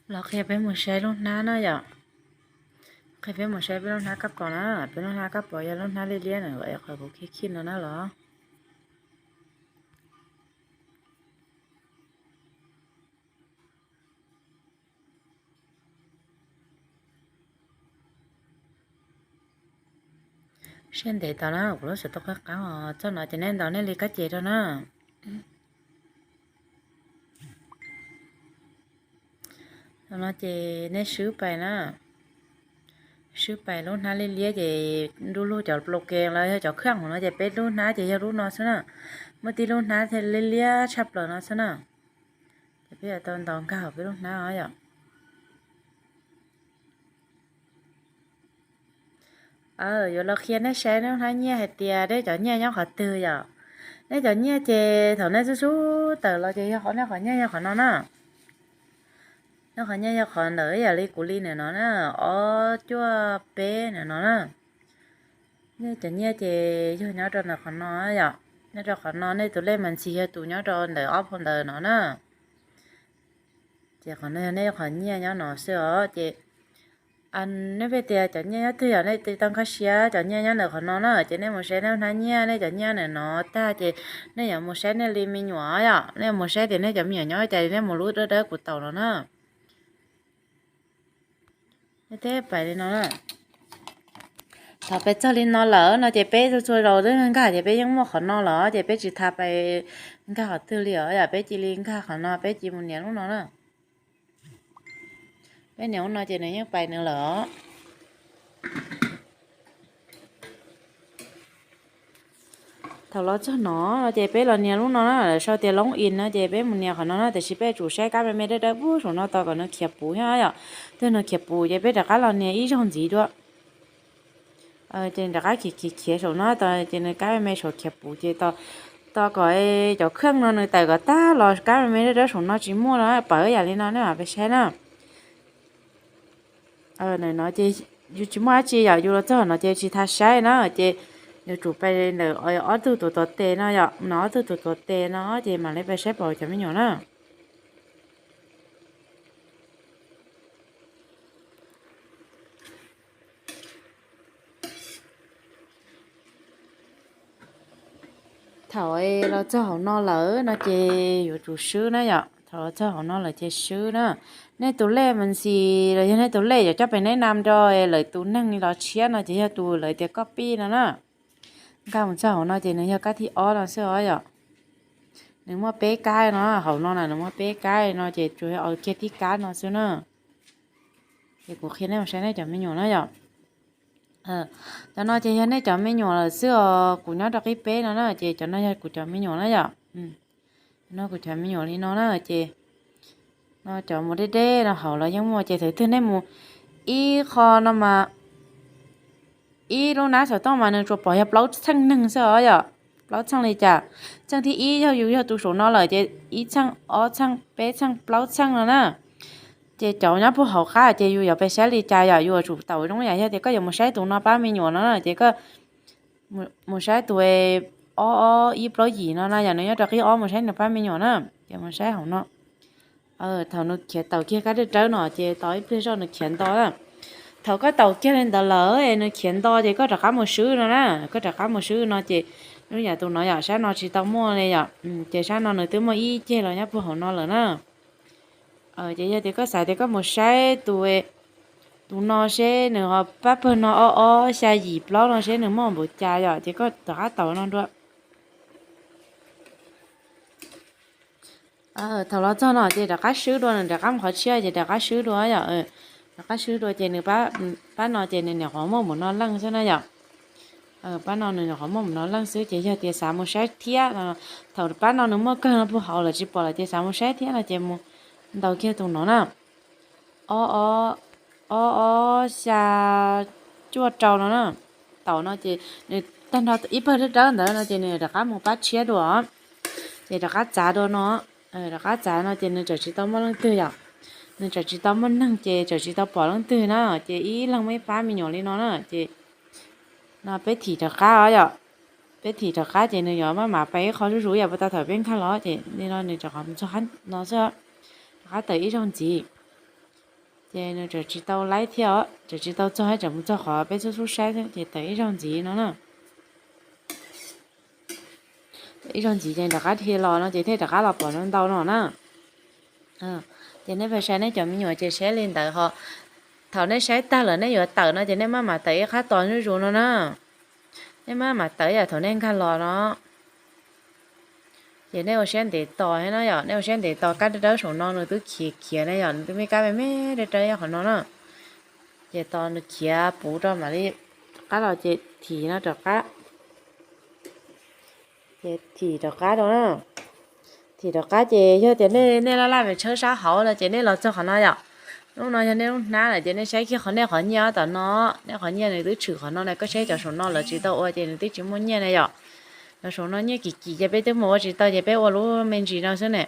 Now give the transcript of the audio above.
Los qhia peb mus saib lub hnab na yom. Qhia peb mus saib peb lub hnab kab pos na. Peb lub hnab kab pos yog lub hnab liab liab na, qhov kuv khij khij no na los. Siab ntev tau na, kuv lub xov tooj qab qab os, txog no ces nej ntaus nej li kab ces rau na. Tau no ces nej swb pais na. Swb pais lub hnab liab liab ces nruj lug cov plau kees los yog cov khaj hauv no ces peb lub hnab ces yog lub no xwb na. Muaj tib lub hnab thiaj liab liab tshaj plaws no xwb na. Ces peb yuav tau ntaus nkag hauv peb lub hnab os yom. Yuav los qhia nej saib nej lub hnab nyiaj hais tias nej cov nyiaj nyob qhov twg yom. Nej cov nyiaj ces thaum nej xub xub tawm los ces yog qhov nej qhov nyiaj yog qhov no na. Nej qhov nyiaj yog qhov ntawm yam li kuv li ntawm no na, ob cuaj peb ntawm no na. Nej cov nyiaj ces yog nyob rau ntawm qhov no yom. Nyob rau qhov no nej tus lej mas ntxis yog tus nyob rau ntawm ob phau ntawv no na. Ces qhov no yog nej qhov nyiaj nyob no xwb os ces nej peb tias cov nyiaj nyob twg yom, nej tau nkag siab cov nyiaj nyob ntawm qhov no na. Ces nej mus saib nej hnab nyiaj, nej cov nyiaj ntawm no tag ces nej yuav mus saib nej li me nyuam yom. Nej mus saib tias nej cov me nyuam nyob cas nej mus lub dawb dawb kuv taus no na. Nej teb pais li no na. Thaum peb txog li no lawm no ces peb txhua txhua zaus twb nkag ces peb yeej muaj qhov no los ces peb tsis tas pais nkag qhov twg li os yom. Peb cia li nkag qhov no, peb cia mus nias lub no na. Peb nias lub no ces nws yeej pais nws lawm os. Thaum los txog no no ces peb los nias lub no na, lawv sau tias login no ces peb mus nias qhov no na, tiam sis peb yuav tsum saib kab me me dawb dawb pub saum no tos kom nws khiav puv thiab yom. Twg nws khiav puv ces peb rov qab los nias ib zaug ntxiv dua. Ces rov qab khiav khiav khiav saum no tos ces nws kab me me saum khiav puv ces tos kom cov khaj no nws tawm kom tag los kab me me dawb dawb saum no tsis muaj no, pawv yam li no nej mam pais saib na. No ces yus tsis muaj dab tsi yom, yus los txog no ces tsis tas saib na, ces yuav tsum pais ntawm ob tug tuav tuav tes no yom, no ob tug tuav tuav tes no ces mam li pais saib pom cov me nyuam na. Thaum los txog hauv no lawm no ces yuav tsum swb na yom. Thaum los txog hauv no lawm ces swb na. Nej tus lej mas ntxis los yog nej tus lej yuav coj pem neb nam rau lawv tus neeg los tshiab no ces yog tus lawv tias koj pij no na. Nkag mus txog hauv no ces nws yog kab thib ob no xwb os yom. Nws muaj peb kab no, hauv no na nws muaj peb kab no ces tsuas yog kiag tib kab no xwb na. Ces kuv qhia nej mus saib nej cov me nyuam na yom. Cov no ces yog nej cov me nyuam lawm xwb os, kuv nyob rau qib peb no na, ces cov no yog kuv cov me nyuam na yom. No kuv cov me nyuam li no na, ces no cov mus deb deb no hauv los yeej muaj, ces thaum twg nej mus ib qho no mas ib lub hnab xov tooj mas nws tsuas pom yog plaub txheej neeg xwb os yom. Plaub txheej li cas? Txheej thib ib yog yus yog tus saum no lawm ces ib txheej, ob txheej, peb txheej, plaub txheej no na. Ces cov nyob puag hauv qab ces yus yuav pais saib li cas yom, yus yuav tsum tau zoo yam yog tias koj yuav mus saib tus no pab me nyuam no na, ces koj mus saib tus ob ob ib plaub yim no na, yog nws nyob rau qib ob mus saib nws pab me nyuam na, ces mus saib hauv no. Thaum nws khiav tau kiag kab dawb dawb no ces tos ib pliag zoj nws khiav nto na. Thaum koj tau kiag li ntawd lawm es nws khiav nto ces koj rov qab mus swb no na, koj rov qab mus swb no ces lub yam tus no yom, sab no tsis tau muaj li yom, ces sab no nws twb muaj ib ceg los nyob puag hauv no lawm na. Ces yog tias koj xav tias koj mus saib tus, tus no seb nws ho pab pawg no ob ob xya yim plaub no seb nws muaj npaum cas yom, ces koj rov qab tau no dua. Thaum los txog no ces rov qab swb dua, nws rov qab mus qhov tshiab ces rov qab swb dua yom. Rov qab swb dua ces nws pab no ces nws nyuam qhuav muaj npaum no leej xwb na yom. Pab no nws nyuam qhuav muaj npaum no leej xwb ces yog tias xav mus saib thiab no, thaum pab no nws muaj kawg no puag hauv lawm tsis pom lawm ces xav mus saib thiab no ces mus ntaus kiag tus no na. Ob ob, ob ob xya cuaj rau no na. Tau no ces nws tag nrho ib pawg dawb dawb ntawd no ces nws rov qab mus pab tshiab dua. Ces rov qab txav dua no, rov qab txav no ces nws tseem tsis tau muaj leej twg yom. Nws tseem tsis tau muaj neeg ces tseem tsis tau pom leej twg na, ces ib leeg muaj ib pab me nyuam li no na ces no peb thim rov qab os yom. Peb thim rov qab ces nws yuav maj mam pais ib qho zuj zus yam puag ta thaum peb nkag los ces li no nws rov qab mus txog qab no xwb. Rov qab tawm ib zaug ntxiv. Ces nws tseem tsis tau laib thiab os, tseem tsis tau txog, tseem mus txog qhov peb xub xub saib xwb ces tawm ib zaug ntxiv no na. Ib zaug ntxiv ces rov qab dhia los no ces thiaj rov qab los pom ntau no na. Ces nej pais saib nej cov me nyuam ces saib li ntawd ho. Thaum nej saib tag lawm nej yuav tawm no ces nej maj mam tawm ib qab tos zuj zus no na. Nej maj mam tawm yam thaum nej nkag los no. Ces nej ua siab ntev tos thiab no yom, nej ua siab ntev tos, kab dawb dawb saum no nws twb khiav khiav ne yom, nws twb me kab me me dawb dawb qhov no na. Ces tos nws khiav puv rau mam li rov qab los ces thim no rov qab. Ces thim rov qab rau na. Thim rov qab ces yog tias nej, nej laj laj pes tshawb sab hauv no ces nej los txog qhov no yom. Lub no yog nej lub hnab lawm ces nej saib kiag qhov nej qhov nyiaj tom no, nej qhov nyiaj nws twb tshwm qhov no na, koj saib cov saum no lawv tsis tau ua ces nws twb tsis muaj nyiaj na yom. Cov saum no nyiaj kim kim ces peb twb mus ua tsis tau ces peb ua lub me ntsis no xwb ne.